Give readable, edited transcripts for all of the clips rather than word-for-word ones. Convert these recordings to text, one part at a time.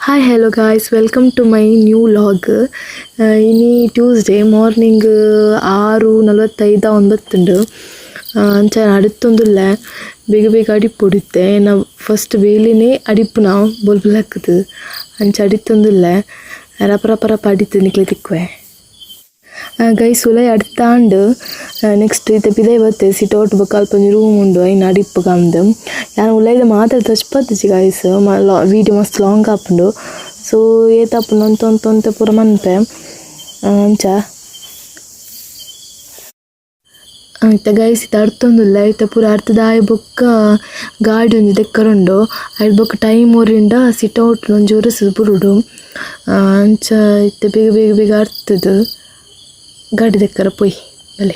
Hi hello guys, welcome to my new vlog. ಇನಿ Tuesday morning 6:45 ಒಂಬತ್ತುಂಡು. ಅಂಚ ಅಡಿತ್ತೊಂದುಲ್ಲೆ ಬೇಗ ಬೇಗ ಅಡಿಪೊಡಿತ್ತೆ. ನಾವು ಫಸ್ಟ್ ಬೇಲಿನೇ ಅಡಿಪುನ ಬೊಲ್ಪುಲಕ್ಕದು ಅಂಚ ಅಡಿತ್ತೊಂದುಲ್ಲೆ ರಪ ರಪ ರಪ ಅಡಿತ್ತು ನಿಕ್ಲೆ ತಿಕ್ಕುವೆ. ಗೈಸ್, ಉಲೈ ಅಡ್ತಾಂಡ್. ನೆಕ್ಸ್ಟ್ ಇತ್ತೆ ಪಿದೈ ಬತ್ತೆ. ಸಿಟೌಟ್ ಬೊಕ್ಕ ಅಲ್ಪ ಒಂಜಿ ರೂಮ್ ಉಂಡು, ಐನ್ ಅಡಿಪ್ಪುಗಂದ್. ಯಾನ್ ಉಲೈದ ಮಾತ್ರ ತೋಜ್ಪತ್ತಿಜಿ ಗೈಸ್, ವೀಡಿಯೋ ಮಸ್ತ್ ಲಾಂಗ್ ಆಪುಂಡು. ಸೊ ಏತ್ ಆಪುಂಡು ಒಂತೆ ಒಂತೆ ಒಂತೆ ಪೂರ ಮನ್ಪೆ ಅಂಚ. ಇತ್ತೆ ಗೈಸ್, ಇತ್ತೆ ಅರ್ತೊಂದುಲ್ಲೆ. ಇತ್ತೆ ಪೂರ ಅರ್ತದಾಯಿ ಬೊಕ್ಕ ಗಾಡಿ ಒಂಜಿ ದೆಕ್ಕರೆ ಉಂಡು. ಐಡ್ ಬೊಕ್ಕ ಟೈಮ್ ಒರಿಂಡ ಸಿಟೌಟ್ ಒಂಜಿ ಒರೆಸುದು ಬುರೊಡು. ಅಂಚ ಇತ್ತೆ ಬೇಗ ಬೇಗ ಬೇಗ ಅರ್ತದು ಗಾಡಿ ದೆಕ್ಕರೆ ಪೋಯಿ ಬಲೆ.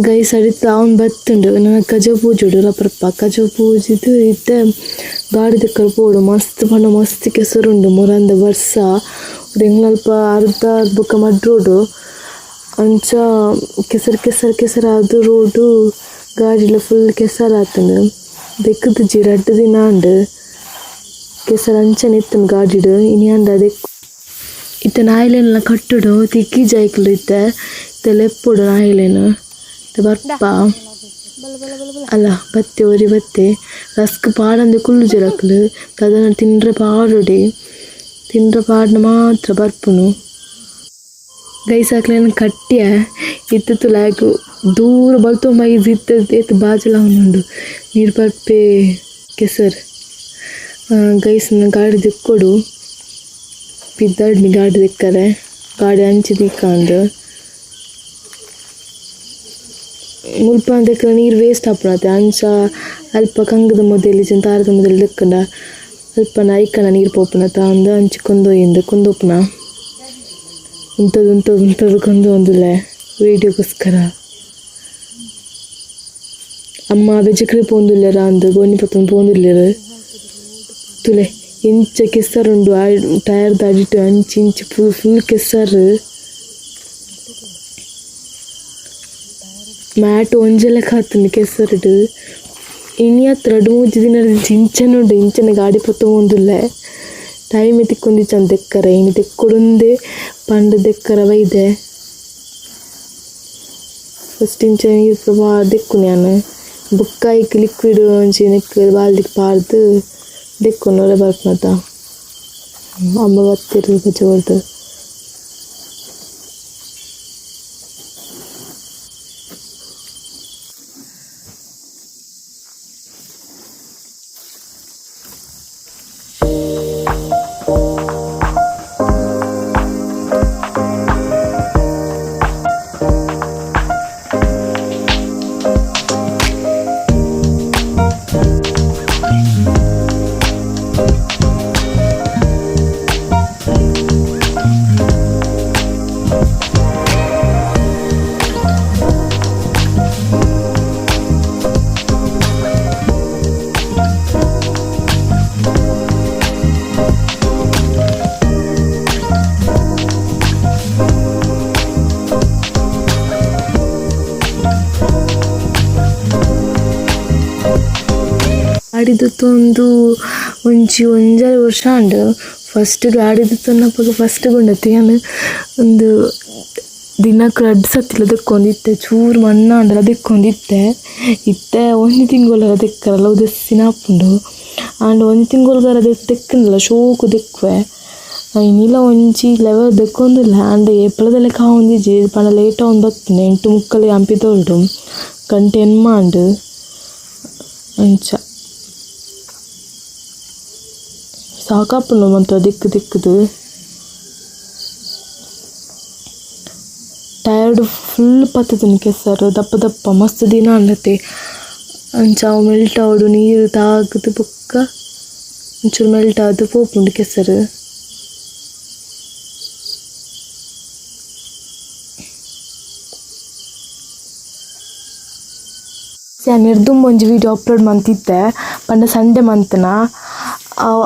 ಗೈಸ್, ಅಡಿತ ಅವನು ಬತ್ತುಂಡು. ನನ ಕಜವು ಪೂಜೊಡು. ರಪ್ರಪ್ಪ ಕಜವು ಪೂಜಿದ್ ಇತ್ತೆ ಗಾಡಿ ದೆಕ್ಕರೆ ಪೋಡು. ಮಸ್ತ್ ಪಂಡ ಮಸ್ತ್ ಕೆಸರುಂಡು. ಮೊರಂದ ಬರ್ಸ ಎಂಕ್ಲಲ್ಪ ಅರ್ಧ ಬೊಕ್ಕ ಮಡ್ ರೋಡು. ಅಂಚ ಕೆಸರು ಕೆಸರು ಕೆಸರಾದ್ ರೋಡು, ಗಾಡಿಲ ಫುಲ್ ಕೆಸರಾತುಂಡು. ದೆಕ್ಕುದಿಜಿ ರಡ್ಡ್ ದಿನ ಆಂಡ್. ಕೆಸರು ಅಂಚನೆ ಇತ್ತುಂಡು ಗಾಡಿಡ್. ಇನಿ ಆಂಡ ದೆಕ್ಕು. ಇತ್ತೆ ನಾಯಿಲೆನ್ಲ ಕಟ್ಟೊಡು, ತಿಕ್ಕಿಜಿ ಐಕುಲು. ಇತ್ತೆ ಇತ್ತೆ ಲೆಪ್ಪೊಡು ನಾಯಿಲೆನ್. ಇತ್ತೆ ಬರ್ಪ ಅಲ್ಲ, ಬತ್ತೆ ಒರಿ ಬತ್ತೆ. ರಸ್ಕ್ ಪಾಡಂದೆ ಕುಲ್ಲುಜೆರ್ ಅಕುಲು. ದಾದನ ತಿಂಡ್ರೆ ಪಾಡೊಡೆ, ತಿಂಡ್ರೆ ಪಾಡ್ನ ಮಾತ್ರ ಬರ್ಪುನು. ಗೈಸ್, ಅಕ್ಲೆನ್ ಕಟ್ಟಿಯ. ಇತ್ತೆ ತೂಲ, ಐಕ್ ದೂರ ಬಲ್ತೊಂದು ಬೈದು. ಇತ್ತೆ ಏತ್ ಬಾಜಲ ಆವೊಂದುಂಡು ನೀರು ಪರ್ಪೆ ಕೆಸರು. ಗೈಸ್, ಗಾಡಿ ದೆಕ್ಕೊಡು, ಪಿದಾಡ್ನಿ. ಗಾಡಿ ದೆಕ್ಕರೆ ಗಾಡಿ ಅಂಚಿ ದಿಕ್ಕಾಂದ್. ಮುಲ್ಪ ದೆಕ್ಕರೆ ನೀರು ವೇಸ್ಟ್ ಆಪುನತೆ. ಅಂಚ ಅಲ್ಪ ಕಂಗ್ದ ಮುದೆಲ್ ಇಜ್ಜಿಂಡ ತಾರದ ಮುದೆಲ್ ದೆಕ್ಕುಂಡ ಅಲ್ಪ ಐಕಣ ನೀರು ಪೋಪುನತ ಅಂದ್ ಅಂಚಿ ಕೊಂದೊಯಿಂದ್ ಕೊಂದೋಪುನ. ಉಂತದು ಉಂತದು ಉಂತದು ಕೊಂದೊಂದುಲ್ಲೆ ವೀಡಿಯೋಗೋಸ್ಕರ. ಅಮ್ಮ ಬೆಜಕ್ರೆ ಪೋಂದುಲ್ಲೆರ್ ಅಂದ್ ಗೋಣಿ ಪತ್ತೊಂದು ಪೋಂದುಲ್ಲೆರ್. ತೂಲೆ, ಎಂಚ ಕೆಸರುಂಡು. ಟೈರ್ದ ಅಡಿಟ್ ಅಂಚಿ ಇಂಚಿ ಫುಲ್ ಫುಲ್ ಕೆಸರು. ಮ್ಯಾಟ್ ಒಂಜಿ ಲೆಕ ಆತುಂಡು ಕೆಸರುಡು. ಇನಿ ಅತ್ತ್, ರಡ್ಡ್ ಮೂಜಿ ದಿನರ್ದಿಂಚಿ ಇಂಚನೆ ಉಂಡು. ಇಂಚನೆ ಗಾಡಿ ಪತ್ತೊಂದುಲ್ಲೆ. ಟೈಮ್ ತಿಕ್ಕೊಂದಿಜ್ಜಂದ್ ದೆಕ್ಕರೆ. ಇನಿ ದೆಕ್ಕೊಡುಂದೆ ಪಂದ್ ದೆಕ್ಕರೆ ಬೈದೆ. ಫಸ್ಟ್ ಇಂಚ ನೀರ್ ಪೂರ ದೆಕ್ಕುನಿ ಯಾನ್. ಬೊಕ್ಕ ಐಕ್ ಲಿಕ್ವಿಡ್ ಒಂಜಿ ನೆಕ್ಕ್ ಬಾಲ್ದಿಗ್ ಪಾಡ್ದ್ ದೆಕ್ಕುನು, ಒರ ಬರ್ಪುನತ. ಅಮ್ಮ ಬತ್ತೆರ್ ಬಜೋರ್ದು. ಗಾಡಿ ದೆತ್ತೊಂದು ಒಂಜಿ ಒಂಜರೆ ವರ್ಷ ಆಂಡ್. ಫಸ್ಟ್ ಗಾಡಿ ದೆತ್ತೊನ್ನಪಗ ಫಸ್ಟ್ ಗುಂಡತ್ತೆ ಯಾನ್ ಉಂದು ದಿನಕ್ ರಡ್ಡ್ ಸರ್ತಿಲ ದೆಕ್ಕೊಂದಿತ್ತೆ ಚೂರು ಮಣ್ಣಾಂಡಲ ದೆಕ್ಕೊಂದಿತ್ತೆ. ಇತ್ತೆ ಒಂಜಿ ತಿಂಗೊಲುಲ ದೆಕ್ಕರಲ ಉದಾಸಿನ ಆಪುಂಡು. ಆಂಡ ಒಂಜಿ ತಿಂಗೊಲುಗರ ದೆಕ್ಕುಂಡಲ ಶೋಕು ದೆಕ್ಕುವೆ. ಇನಿಲ ಒಂಜಿ ಲೆವೆಲ್ ದೆಕ್ಕೊಂದುಲ್ಲೆ ಆಂಡ ಏಪಲದ ಲೆಕ ಆವೊಂದಿಜ್ಜಿ ಪಂಡ ಲೇಟ್ ಆವೊಂದು ಬತ್ತುಂಡು 8:45 ಯಾನ್ ಪಿದೊಡ್ಡು ಗಂಟೆ 8 ಆಂಡ್ ಅಂಚ. ಸಾಕಾಪುಂಡು ಮಾತ ದಿಕ್ಕು ದಿಕ್ಕುದು. ಟೈರ್ಡ್ ಫುಲ್ ಪತ್ತುದುಂಡು ಕೆಸರು ದಪ್ಪ ದಪ್ಪ ಮಸ್ತ್ ದಿನ ಆಂಡತೆ. ಅಂಚ ಅವು ಮೆಲ್ಟ್ ಆವೊಡು ನೀರು ತಾಗುದು ಬೊಕ್ಕ ಒಂಚೂರು ಮೆಲ್ಟ್ ಆದ್ ಪೋಪುಂಡು ಕೆಸರು. ಯಾನ್ ದುಂಬು ಒಂಜಿ ವೀಡಿಯೋ ಅಪ್ಲೋಡ್ ಮಂತಿತ್ತೆ ಪಂಡ ಸಂಡೆ ಮಂತ್ನ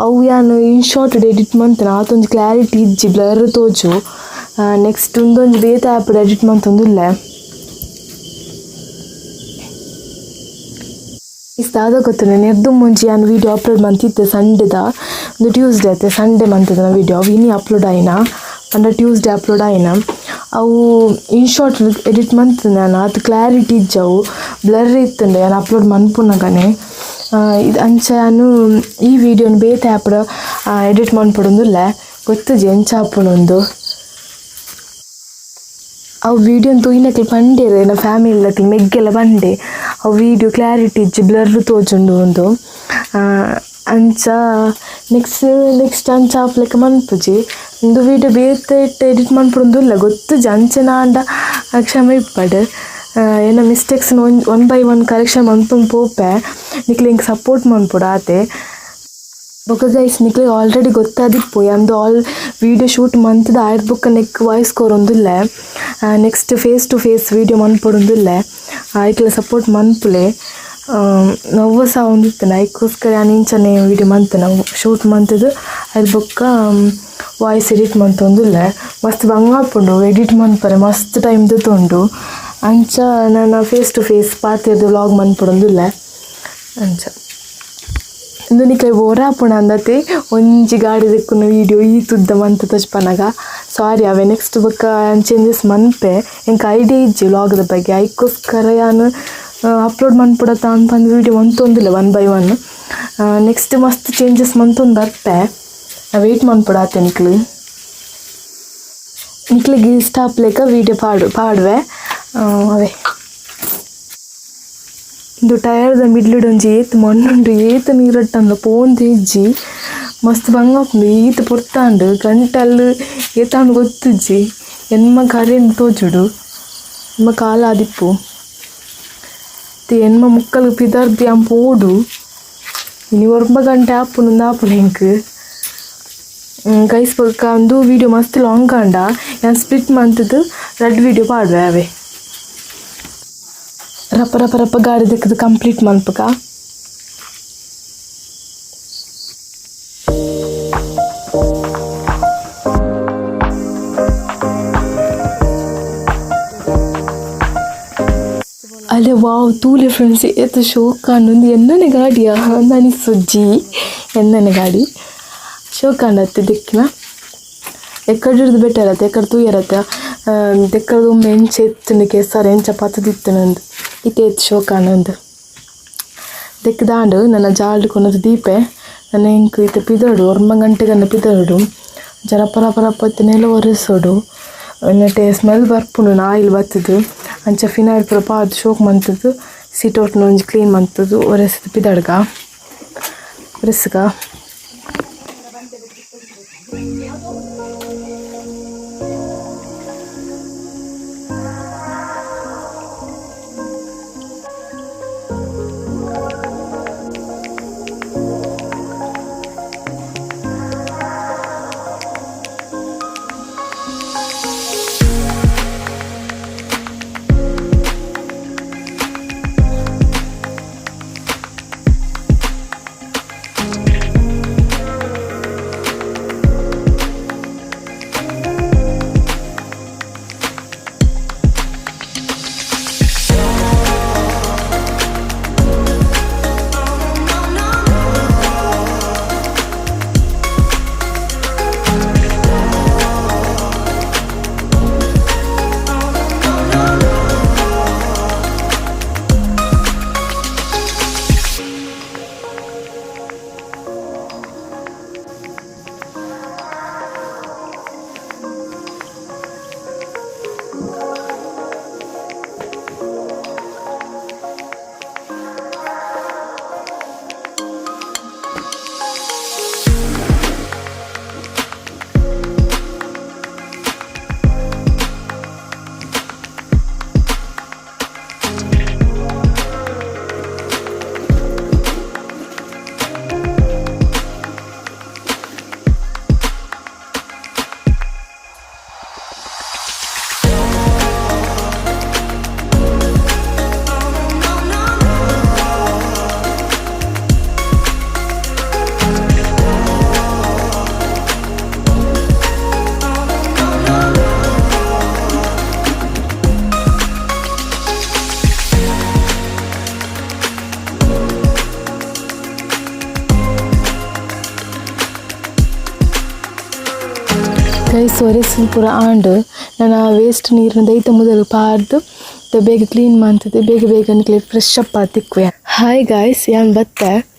ಅವು ಯಾನ್ ಇನ್ ಶಾರ್ಟ್ ಎಡಿಟ್ ಮಂತ್ನ ಆತೊಂಜಿ ಕ್ಲಾರಿಟಿ ಇಜ್ಜಿ ಬ್ಲರ್ ತೋಜು. ನೆಕ್ಸ್ಟ್ ಉಂದೊಂಜಿ ಬೇತೆ ಆ್ಯಪ್ ಎಡಿಟ್ ಮಂತೊಂದುಲ್ಲೆ. ದಾದ ಗೊತ್ತುಂಡು ನೆರ್ದುಂಬು ಒಂಜಿ ಯಾನ್ ವೀಡಿಯೋ ಅಪ್ಲೋಡ್ ಮಂತಿತ್ತೆ ಸಂಡೆದ ಉಂದು ಟ್ಯೂಸ್ಡೇ ಅತ್ತೆ ಸಂಡೆ ಮಂತುದನ ವೀಡಿಯೋ ಅವು ಇನಿ ಅಪ್ಲೋಡ್ ಆಯಿನ ಪಂಡ ಟ್ಯೂಸ್ಡೇ ಅಪ್ಲೋಡ್ ಆಯಿನ ಅವು ಇನ್ ಶಾರ್ಟ್ ಎಡಿಟ್ ಮಂತುನ ಯಾನ್ ಆತ್ ಕ್ಲಾರಿಟಿ ಇಜ್ಜಿ ಅವು ಬ್ಲರ್ ಇತ್ತುಂಡು ಯಾನ್ ಅಪ್ಲೋಡ್ ಮನ್ಪುನಗನೆ. ಇದು ಅಂಚ ಯಾನ್ ಈ ವೀಡಿಯೋನ್ ಬೇತೆ ಆ್ಯಪ್ ಎಡಿಟ್ ಮನ್ಪೊಡೊಂದುಲ್ಲೆ ಗೊತ್ತುಜಿ ಎಂಚ ಆಪುಂಡು. ಅವು ವೀಡಿಯೋನ್ ತೂಯಿನಕ್ಲ್ ಪಂಡೆರ್ ಎನ್ನ ಫ್ಯಾಮಿಲಿ ಮೆಗ್ಗೆಲ ಪಂಡೆ ಅವು ವೀಡಿಯೋ ಕ್ಲಾರಿಟಿ ಇಜ್ಜಿ ಬ್ಲರ್ ತೋಜುಂಡು ಉಂದು. ಅಂಚ ನೆಕ್ಸ್ಟ್ ನೆಕ್ಸ್ಟ್ ಅಂಚ ಆಪುಲೆಕ ಮನ್ಪುಜಿ. ಉಂದು ವೀಡಿಯೋ ಬೇತೆ ಎಡಿಟ್ ಮನ್ಪೊಡೊಂದುಲ್ಲೆ ಗೊತ್ತುಜಿ ಅಂಚನೆ ಆಂಡ ಕ್ಷಮೆ ಇಪ್ಪಡ್. ಎನ್ನ mistakes one by one correction ಮನ್ಪೊಂದು ಪೋಪೆ ನಿಕ್ಲ್ ಎಂಕ್ ಸಪೋರ್ಟ್ ಮನ್ಪೊಡು ಆತೆ. ಬೊಕ ಗೈಸ್ ನಿಕ್ಲೆಗ್ ಆಲ್ರೆಡಿ ಗೊತ್ತಾದಿಪ್ಪು ಯಾನ್ದು ಆಲ್ ವೀಡಿಯೋ ಶೂಟ್ ಮಂತುದು ಆಯ್ದ ಬೊಕ್ಕ ನೆಕ್ ವಾಯ್ಸ್ ಕೊರೊಂದುಲ್ಲೆ. Next face to face video ಮನ್ಪೊಡೊಂದುಲ್ಲೆ ಐಕ್ಲ ಸಪೋರ್ಟ್ ಮನ್ಪುಲೆ. ನರ್ವಸ್ ಆವೊಂದಿತ್ತುಂಡು ಐಕೋಸ್ಕರ ಯಾನ್ ಇಂಚನೆ ವೀಡಿಯೋ ಮಂತುನ ಶೂಟ್ ಮಂತುದು ಐದ ಬೊಕ್ಕ ವಾಯ್ಸ್ ಎಡಿಟ್ ಮಂತೊಂದುಲ್ಲೆ. ಮಸ್ತ್ ಬಂಗ ಆಪುಂಡು ಎಡಿಟ್ ಮನ್ಪರೆ ಮಸ್ತ್ ಟೈಮ್ ದೆತ್ತೊಂಡು. ಅಂಚ ನನ ಫೇಸ್ ಟು ಫೇಸ್ ಪಾತೆರ್ದ್ ವ್ಲಾಗ್ ಮನ್ಪೊಡೊಂದುಲ್ಲೆ ಅಂಚ. ಉಂದು ನಿಕ್ಲೆ ಬೋರ್ ಆಪುಂಡು ಅಂದತೆ ಒಂಜಿ ಗಾಡಿ ದೆಕ್ಕುನ ವೀಡಿಯೋ ಈತ್ ಉದ್ದ ಮಂತ್ ತೋಜ್ಪನಗ ಸಾರಿ ಅವೆ ನೆಕ್ಸ್ಟ್ ಬೊಕ್ಕ ಯಾನ್ ಚೇಂಜಸ್ ಮನ್ಪೆ. ಎಂಕ್ ಐಡಿಯಾ ಇಜ್ಜಿ ವ್ಲಾಗ್ದ ಬಗ್ಗೆ ಐಕೋಸ್ಕರ ಯಾನ್ ಅಪ್ಲೋಡ್ ಮನ್ಪೊಡತ್ತ ಪಂದ್ video ಮಂತೊಂದುಲ್ಲೆ one by one. Next ಮಸ್ತ್ ಚೇಂಜಸ್ ಮಂತೊಂದು ಬರ್ಪೆ ವೇಟ್ ಮನ್ಪೊಡು ಆತೆ ನಿಕ್ಲು. ನಿಕ್ಲೆಗ್ ಇಷ್ಟ ಆಪುಲೆಕ ವೀಡಿಯೋ ಪಾಡುವೆ ಅವೇ. ಉಂದು ಟೈರ್ದ ಮಿಡ್ಲ್ಡ್ ಒಂಜಿ ಏತ್ ಮಣ್ಣುಂಡು ಏತ್ ನೀರಟ್ಟಂದ ಪೋಂದೆ ಇಜ್ಜಿ ಮಸ್ತ್ ಬಂಗ ಆಪುಂಡು ಈತ್ ಪೊರ್ತಾಂಡ್ ಗಂಟಲ್ ಏತಾಂಡ್ ಗೊತ್ತುಜ್ಜಿ ಎನ್ಮ ಕರೆಂಟ್ ತೋಜುಡು ಎನ್ಮ ಕಾಲ ಆದಿಪ್ಪು. ಎನ್ಮ ಮುಕ್ಕಲ್ ಪಿದರ್ದ್ ಯಾನ್ ಪೋಡು ಇನಿ ಒರ್ಂಬ ಗಂಟೆ ಆಪುಂಡು ಉಂದು ಆಪುಂಡು ಎಂಕ್. ಗೈಸ್ ಬೊಕ್ಕ ಉಂದು ವೀಡಿಯೋ ಮಸ್ತ್ ಲಾಂಗ್ ಆಂಡ ಯಾನ್ ಸ್ಪ್ಲಿಟ್ ಮಂತುದು ರಡ್ಡ್ ವೀಡಿಯೋ ಪಾಡುವೆ ಅವೇ. ರಪ್ಪ ರಪ್ಪ ರಪ್ಪ ಗಾಡಿ ದೆಕ್ಕುದು ಕಂಪ್ಲೀಟ್ ಮನ್ಪುಗ. ಅಲೆ ವಾವ್ ತೂಲೆ ಫ್ರೆಂಡ್ಸ್ ಏತ್ ಶೋಕ್ ಆಂಡ್ ಉಂದು ಎನ್ನನೆ ಗಾಡಿಯಾ ಅಂದ್ ಅನಿಸುಜ್ಜಿ ಎನ್ನನೆ ಗಾಡಿ ಶೋಕ್ ಆಂಡ್ ದೆಕ್ಕಿನ. ಎಕ್ಕಡಿರ್ದು ಬೆಟರ್ ಅತ್ತೆ ಎಕ್ಕಡ್ ತೂಯರತ್ತ ದೆಕ್ಕದ ದುಂಬು ಎಂಚ ಇತ್ತುಂಡು ಕೆಸರು ಎಂಚ ಪತ್ತುದಿತ್ತುಂಡು ಅಂದ್ ಇತ್ತೆ ಏತ್ ಶೋಕ್ ಆಂಡ್ ಅಂದ್. ದೆಕ್ಕ್ದಾಂಡ್ ನನ ಜಾಲ್ಡ್ ಕೊನೊದು ದೀಪೆ ನನ ಎಂಕ್ ಇತ್ತೆ ಪಿದೊಡು ಒರ್ಂಬ ಗಂಟೆಗನ ಪಿದೊಡು ಜರ ಪರ ಪರ ಪತ್ತ್ ನೆಲ ಒರೆಸೊಡು ನೆಟೆ ಸ್ಮೆಲ್ ಬರ್ಪುಂಡು ನಾಯಿಲು ಬತ್ತುದು ಅಂಚ ಫಿನೈಲ್ ಪೂರ ಪಾಡ್ದ್ ಶೋಕ್ ಮಂತುದು ಸಿಟೌಟ್ ನು ಒಂಜಿ ಕ್ಲೀನ್ ಮಂತುದು ಒರೆಸುದು ಪಿದಡ್ಗ ಒರೆಸುಗ. ಸೊರೆ ಪೂರ ಆಂಡ್. ನನ ವೇಸ್ಟ್ ನೀರ್‌ನ್ ದೈತ ಮುದಲ್ ಪಾಡ್ದ್ ಬೇಗ ಕ್ಲೀನ್ ಮಂತುದು ಬೇಗ ಬೇಗ ನಿಕ್ಲೆಗ್ ಫ್ರೆಶ್ ಅಪ್ ಆದ್ ತಿಕ್ಕುವೆ. ಹಾಯ್ ಗಾಯ್ಸ್, ಯಾನ್ ಬತ್ತೆ.